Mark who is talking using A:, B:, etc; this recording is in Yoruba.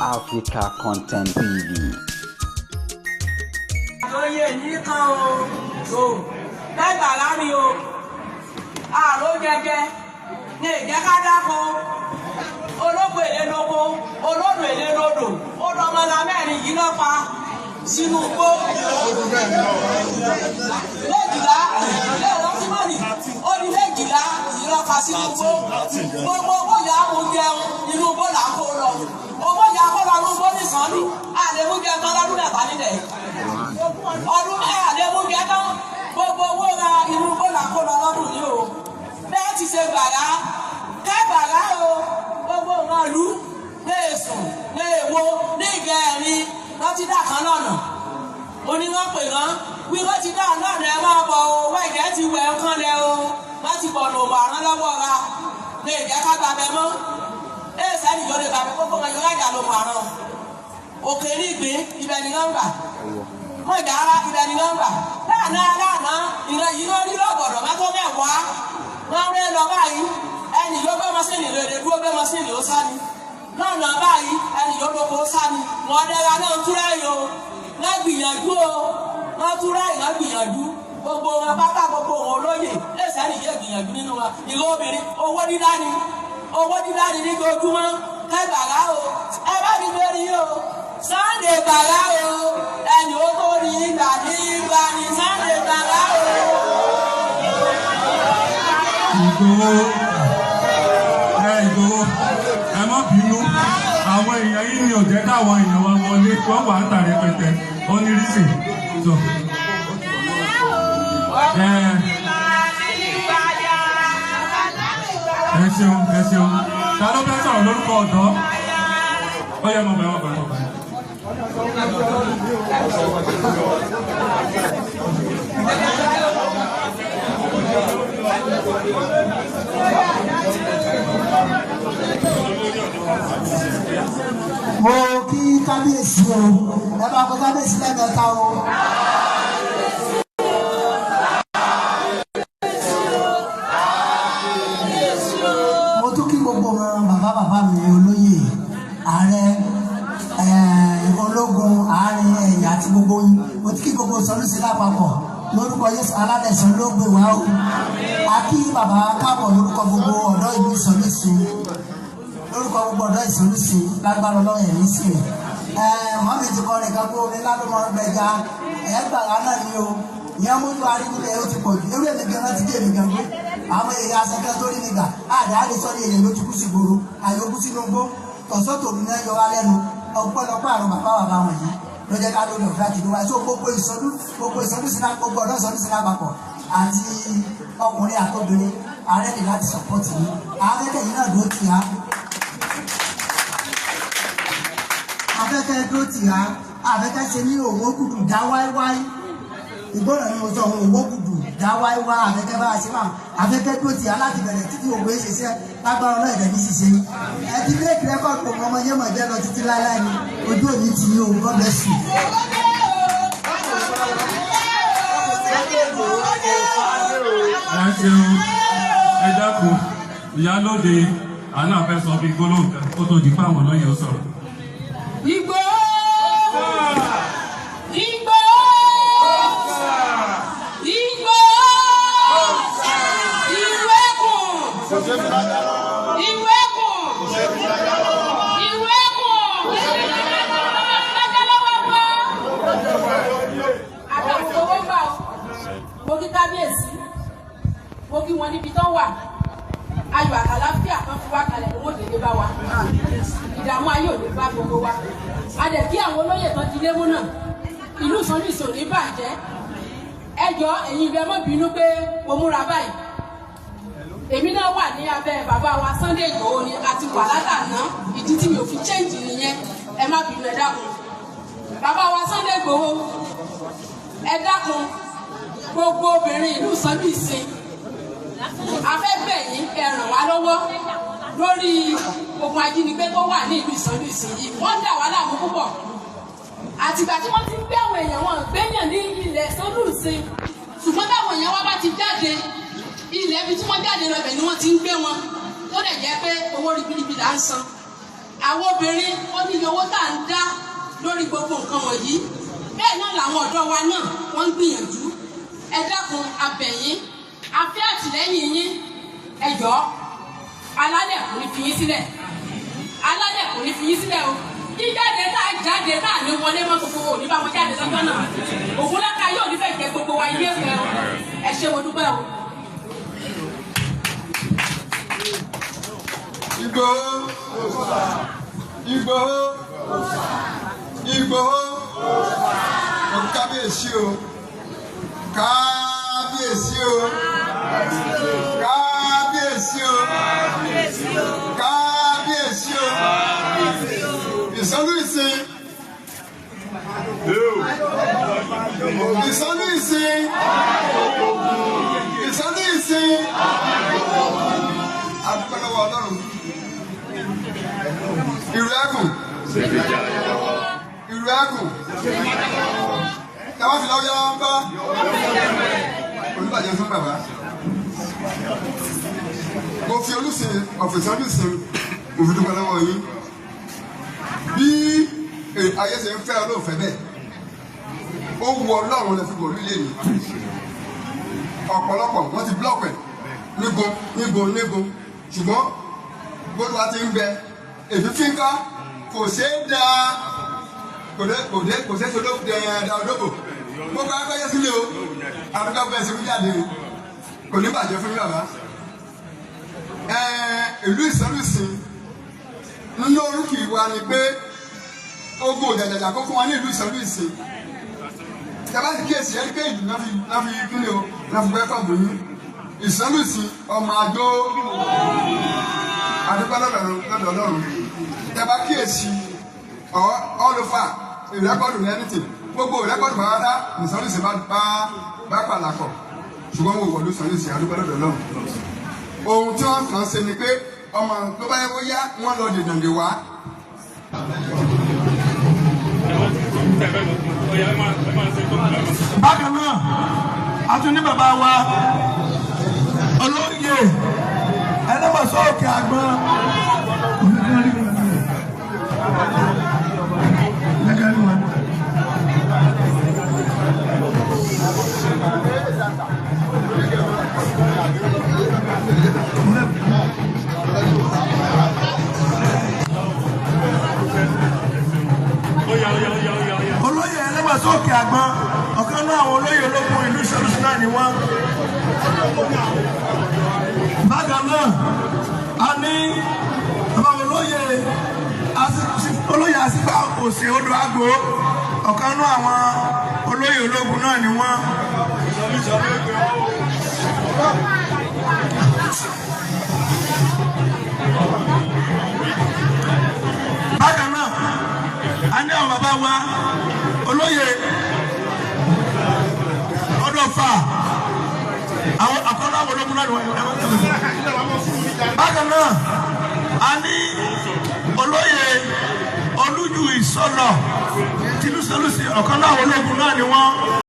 A: Africa Content TV.
B: Lóye nìkan o tó lẹ́gbàá mi o, àrò jẹjẹ ní ìjẹ́ ká dáko, olóko èlé lóko, olódò èlé lódò. Ó lọ́mọlá mẹ́rin yìí lọ́ pa sínú igbó 12 lẹ́ẹ̀rọ tí mọ́nì ó ní 12 yìí lọ́ pa sínú igbó. Gbogbo owó yà á mú jẹun, inú igbó là ń kó lọ. Owó yà á kó lọ inú igbó nìkan ní àlèmú jẹun tán lọ́dún 3 nílẹ̀ ọdún ẹ̀, àlèmú jẹ tán. Gbogbo owó ra inú igbó là ń kó lọ lọ́dún yìí o. Bẹ́ẹ̀ ti ṣe gbàrà kẹ́gbàrà o, gbogbo nǹkan ìlú ní èsùn ní èwo ní ìgẹ̀rin wọ́n ti dà kan lọ́nà. Mo ní wọ́n pè wọ́n wí, wọ́n ti dá lọ́nà, ẹ máa bọ̀ o. Wọ́n ìjẹ́ ti wẹ̀ ń kán lẹ o, wọ́n ti bọ̀ lòmọ̀ àrán lọ́wọ́ ra ní ìjẹ́ ká gbàgbẹ́ mọ́. Ẹ sẹ́ni yóò lè gbàgbẹ́ kókó wọn yóò rájà lòmọ̀ àrán òkè ní ìgbín, ibẹ̀ ni wọ́n gbà mọ̀ ìjà ara, ibẹ̀ ni wọ́n gbà láàánú láàánú. Ìran yìí ló rí lọ́gọ̀dọ̀ mọ́tò 10 wọ́n rẹ́ lọ báyìí. Ẹnì yóò gbé mọ́sìnì lóde dúró, gbé mọ́sìnì ó sá ni lọ́nà báyìí, ẹnì yóò lóko ó sá ni. Wọ́n dẹ́ra náà túrẹ́ yìí o, wọ́n gbìyànjú o, wọ́n túrẹ́ yìí, wọ́n gbìyànjú. Gbogbo wọn pátá, gbogbo wọn olóyè lẹ́sẹ̀ ní yé gbìyànjú nínú wọn. Ìlú obìnrin, owó dídá ni, owó dídá ni ní ojoojúmọ́. Kẹgbàrá o, ẹ bá mi lórí o, Sunday gbàrá o, ẹnì ó tó rí ìgbà ní ìgbà ní Sunday gbàrá o.
C: Ìgbòho ẹ, Ìgbòho, ẹ má bínú. Àwọn èèyàn yìí ni ò jẹ́ káwọn èèyàn wa wọlé, wọ́n wà ń tà rẹpẹtẹ. Ó ní rísì tó ẹ. Ẹ ṣeun, ẹ ṣeun. Ta ló fẹ́ sọ̀rọ̀ lórúkọ ọ̀dọ́? Ó yẹ mọ̀ bẹ́ẹ̀, mọ̀ bẹ́ẹ̀, mọ̀ bẹ́ẹ̀.
D: Mo kí kábíyèsí o, ẹ bá kọ kábíyèsí lẹ́ẹ̀mẹ́ta o. Mo tún kí gbogbo wọn, bàbá bàbá mi, olóyè, ààrẹ, ológun àárín ẹ̀yà àti gbogbo yín. Mo ti kí gbogbo sọlúsí lápapọ̀ lórúkọ Yéṣu alálẹ̀sán ló gbé wá o. A kí bàbá káàbọ̀ lórúkọ gbogbo ọ̀dọ́ ìlú Ìsọlúsí, lórúkọ gbogbo ọ̀dọ́ Ìsọlúsí. Lágbára Ọlọ́run, ẹ̀mí sí rẹ̀. Mọ́mí ti kọ́ nìkan pé omi ńlá ló máa ń gbẹja ẹ̀ gbàrà náà ni o. Ìyẹn mú tó arí nílẹ̀, ó ti pọ̀ jù. Ewé mi gan ti dé èmi gan gbé àwọn èèyàn asẹ́kẹ́ tó rí mi gbà àdá lè sọ ní èèyàn ló ti kú sí gbòòrò, àyókù sínú gbó tọ̀sán tòru ní ẹyọ wa lẹ́nu. Ọpẹ́lọpẹ́ àrùn bàbá bàbá wọ̀nyí ló jẹ́ ká lórí ọ̀fẹ́ àti ìdúrà. So gbogbo ìsọdún, gbogbo ìsọdún sínú, gbogbo ọ̀dọ́ ìsọdún sínú àpapọ̀ àti ọkùnrin àtobìnrin, ààrẹ ní láti support yìí, ààrẹ kẹyìn náà dúró tì á, afẹ́kẹ́ dúró tì á, afẹ́kẹ́ ṣe ní òwò gùdù dá wáíwáí. Ìgbọ́dọ̀ ni mo sọ òun, òwò gùdù dá wáíwá. Afẹ́kẹ́ bá a ṣe máa, afẹ́kẹ́ dúró tì á láti bẹ̀rẹ̀ títí òwò ṣiṣẹ́. Lágbára ọlọ́ọ̀dẹ̀ ní ṣiṣẹ́ ẹ ti bírèkì record ọmọ yẹn mọ̀ jẹ́ lọ títí láéláé ni. Ojú òní ti yín o. God bless you.
C: Ẹ ṣeun, ẹ dákun. Ìyálóde àná fẹ́ sọ bí gbólóhùn kan kó tó di pé àwọn olóyè ó sọ̀rọ̀.
E: Ìgbòho! Ìgbòho! Ìgbòho! Ìlú Ẹkùn! Ìlú Ẹkùn! Ìlú Ẹkùn! Lọ́jọ́ lọ́wọ́ wá. Àtàkùn owó gbà ó. Mo kí kábíyèsí. Mo kí wọn níbi tán wà. Ayọ̀ àtàláfíà kan fi wá kalẹ̀ lówó délé bá wa. Ìdààmú ayé ò ní bá gbogbo wa. A dẹ̀ kí àwọn olóyè tán di lémú náà. Ìlú Ìsọlúsì ò ní bàjẹ́. Ẹ jọ, ẹ̀yin ìlú, ẹ má bínú pé mo múra báyìí. Èmi náà wà ní abẹ́ bàbá wa Sunday Igboho ni a ti wà látàná. Ìdí tí mi ò fi change nìyẹn. Ẹ má bínú, ẹ dákun. Bàbá wa Sunday Igboho, ẹ dákun, gbogbo obìnrin ìlú Ìsọlúsì, a fẹ́ bẹ̀ yín kẹ́ ràn wá lọ́wọ́ lórí ogun ajínigbé tó wà ní ìlú Ìsọlúsì yìí. Wọ́n dà wá láàmú púpọ̀. Àtìgbà tí wọ́n ti gbé àwọn èèyàn wọn gbéyàn ní ilẹ̀ Ìsọlúsì, ṣùgbọ́n táwọn èèyàn wá bá ti jáde, ilẹ̀ ibi tí wọ́n jáde lọ, ibẹ̀ ni wọ́n ti ń gbé wọn, tó dẹ̀ jẹ́ pé owó ribiribi là ń san. Àwọn obìnrin, ó ní iye owó tá à ń dá lórí gbogbo nǹkan wọ̀nyí. Bẹ́ẹ̀ náà làwọn ọ̀dọ́ wa náà wọ́n ń gbìyànjú. Ẹ dákun, a bẹ̀ yín, a fẹ́ àtìlẹ́yìn yín. Ẹ jọ̀ọ́, alálẹ̀ kò ní fi yín sílẹ̀, alálẹ̀ kò ní fi yín sílẹ̀ o. Jíjáde tá a jáde tá a ní wọlé mọ́, gbogbo ò ní bá wọn jáde lọ́jọ́ náà. Ògúnláka yóò ní fẹ́ jẹ gbogbo wa ilé ìfẹ́ o. Ẹ ṣé, mo dúpẹ́ o.
F: Ìgbòho, Ìgbòho, Ìgbòho! O kábíyèsí o, kábíyèsí o, kábíyèsí o, kábíyèsí o! Ìsọnù ìsìn, ìsọnù ìsìn, ìsọnù ìsìn! Adúpẹ́ lọ́wọ́ Ọlọ́run. Ìrù ẹkùn, ìrù ẹkùn, tẹ́wọ́n ti lọ́wọ́ yára ń bá olùbàjẹ́ fún bàbá. Mo fi olùsìn ọ̀fẹ̀sẹ̀ olùsìn, mo fi dúpẹ́ lọ́wọ́ yín. Bí ayé ṣe ń fẹ́ olóòfẹ́ bẹ́ẹ̀, ó wu Ọlọ́run lè fi wọ̀ lílé mi. Ọ̀pọ̀lọpọ̀ wọ́n ti block ẹ̀ nígun nígun nígun, ṣùgbọ́n gbọ́dọ̀ wa ti ń bẹ èfífín ká, kò ṣeé da, kò dé, kò dé, kò ṣeé ṣe da olóbò. Gbogbo akọ́yẹ́ sílé o, àdúgbò bẹ́ẹ̀ ṣe fún jáde o, kò ní bàjẹ́ fún bàbá. Ìlú Ìsọlùsìn nínú orúkì wa ni pé ogun òjàjàjà kó fún wa ní ìlú Ìsọlùsìn. Tẹ́lá ti kíyèsí ẹni pé ìlú náà fi kíni o, náà fi gbẹ́ fàbọ̀ yín. Ìsọlùsìn ọmọ àjò, àdúgbò lọ́dọ̀ Ọlọ́run. Tẹ́lá kíyèsí all over record ní anything, gbogbo record pàápàá Ìsọlùsìn bá bá pàlàkọ̀, ṣùgbọ́n mo wọ̀lú Ìsọlùsìn, àdúgbò lọ́dọ̀ Ọlọ́run. Ohun tí wọ́n kàn ṣe ni pé ọmọ tó bá yẹ kó yá wọ́n lọ dènà dè wá.
G: Bákan náà, a tún ní bàbá wa olóyè ẹlẹ́wọ̀sọ́ òkè àgbọn. Olóyè ẹlẹ́wọ̀sọ́ òkè àgbọn, ọ̀kan náà àwọn olóyè ológun ìlú Ìsọlùsìn náà ni wọ́n. Bákan náà, a ní bàbá olóyè olóyè àsìgbà òsè odò àgbo, ọ̀kan náà àwọn olóyè ológun náà ni wọ́n. Bákan náà, a ní àwọn bàbá wa olóyè ọdọfà, àwọn àkọlọ àwọn ológun náà ni wọ́n. Bákan náà, a ní olóyè olúju ìsọlọ tìlú Ìsọlùsìn, ọ̀kan náà àwọn ológun náà ni wọ́n.